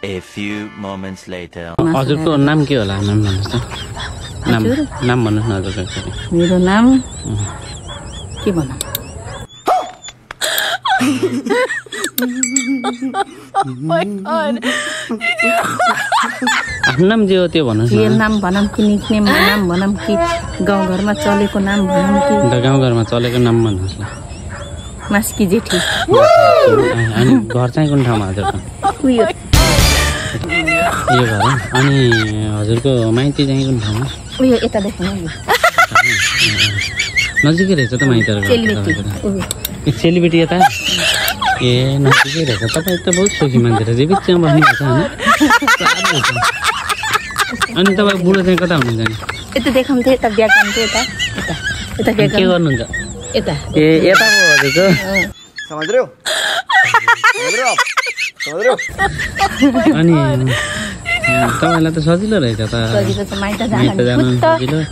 A few moments later. हजुरको नाम के होला? नाम भन्नुहोस् त। नाम भन्नुहोस् न हजुरको। मेरो नाम के भन्नु? आफ्नो नाम जे हो त्यो भन्नुहोस् न। के नाम भनौँ कि निकनेम नाम भनौँ कि गाउँघरमा चलेको नाम भनौँ कि? गाउँघरमा चलेको नाम भन्नुहोस् न। मास्की जेठी। अनि घर चाहिँ कुन ठाउँमा हजुरको? उयो यो घर। अनि हजुरको माइती चाहिँ कुन ठाउँमा? उयो यता देख्नु नजिकै रहेछ त माइती। चेलीबेटी यता ए नजिकै रहेछ। तपाईँ त बहुत सोखी मान्छे रहेछ। बिचमा बस्नुभएको छ होइन? अनि तपाईँ बुढो चाहिँ कता हुनुहुन्छ नि? यता देखाउँथ्यो यता बिहा गर्नुहुन्थ्यो यता यता बिहा के गर्नुहुन्छ? यता ए यता पो हजुरको। अनि तपाईँलाई त सजिलो रहेछ त। सजिलो छ माइत जानु।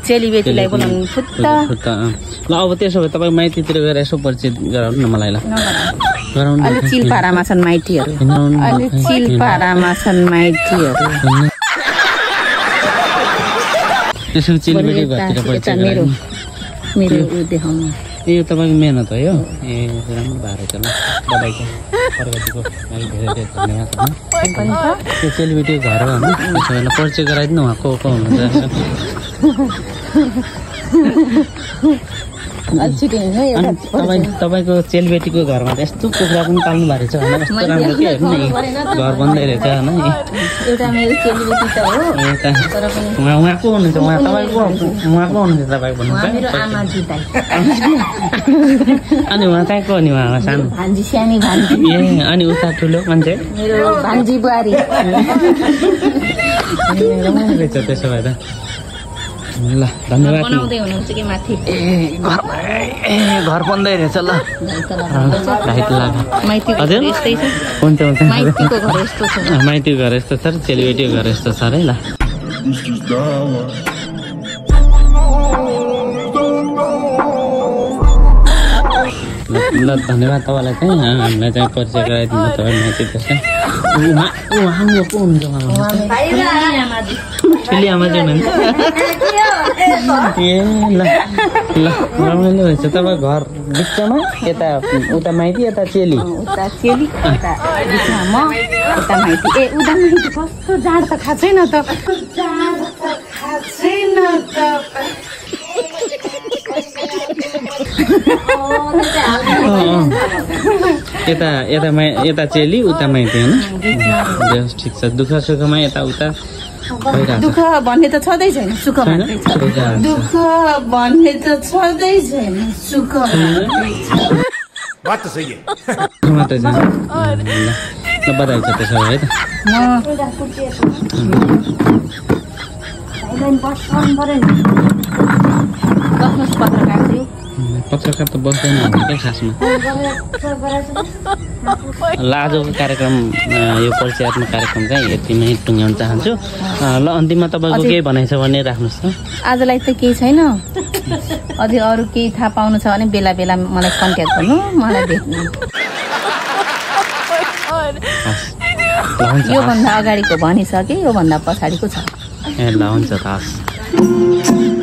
चेलीबेटीलाई बोलाउनु फुत्त। ल अब त्यसो भए तपाईँ माइतीतिर गएर यसो परिचय गराउनु न मलाई। ल गराउनु। अलि चिलपारामा छन् माइतीहरू। अलि चिलपारामा छन् माइतीहरू। त्यसो चेलीबेटी घरतिर परिचय मेरो मेरो उ देखाउनु। यो तपाईँको मेहनत हो यो। ए राम्रो भएको रहेछ। ल तपाईँको प्रगतिको लागि धेरै धेरै धन्यवाद होइन। त्यो चेलीबेटीको घर हो होइन? त्यसो भए परिचय गराइदिनु उहाँ को हुनुहुन्छ। तपाईँको चेलीबेटीको घरमा त यस्तो कुखुरा पनि पाल्नु भएको रहेछ होइन? कस्तो राम्रो के हेर्नु नि घर बन्दै रहेछ होइन? एउटा मेरो चेलीबेटी त हो। उहाँ को हुनुहुन्छ? उहाँ हुनुहुन्छ तपाईँ भन्नुहुन्छ? मेरो आमा जुताई। अनि उहाँ चाहिँ को नि? उहाँ सानो भान्जी सानी भान्जी। ए अनि उता ठुलो मान्छे? मेरो भान्जी बुहारी। रहेछ त्यसो भए त। ल धन्यवाद। बनाउँदै हुनुहुन्छ कि माथि? घर बन्दै रहेछ। ल माइतीको यस्तै छ। हुन्छ हुन्छ। माइतीको घर यस्तो छ। माइतीको घर यस्तो छ र चेलीबेटीको घर यस्तो छ है। ल ल धन्यवाद तपाईँलाई चाहिँ हामीलाई चाहिँ परिचय गराइदिनु तपाईँ माइती त्यसै। उहाँ को हुनुहुन्छ? ठुली आमा चाहिँ हुनुहुन्छ? ए ल ल रमाइलो रहेछ। तपाईँ घर बिचमा यता उता माइती यता चेली? उता चेली उता बिचमा म उता माइती। ए उता माइती कस्तो जाड त खाएको छैन त। यता चेली उता माइती होइन? ठिक छ। दुःख सुखमा यता उता दुःख भन्ने त छँदै छैन, सुख मात्रै छ। दुःख भन्ने त छँदै छैन, सुख बात त सही है। मात्रै छ। ल बधाई छ त्यसो भए है त। पत्रकार त बस्दैन क्या खासमा। ल आजको कार्यक्रम यो परिचयात्मक कार्यक्रम चाहिँ यतिमै टुङ्ग्याउन चाहन्छु। ल अन्तिममा तपाईँको केही भनाइ छ भने राख्नुहोस् त। आजलाई त केही छैन। अझै अरू केही थाहा पाउनु छ भने बेला बेला मलाई कन्ट्याक्ट गर्नु, मलाई भेट्नु। योभन्दा अगाडिको भनिसकेँ, योभन्दा पछाडिको छ। ए ल हुन्छ त हस्।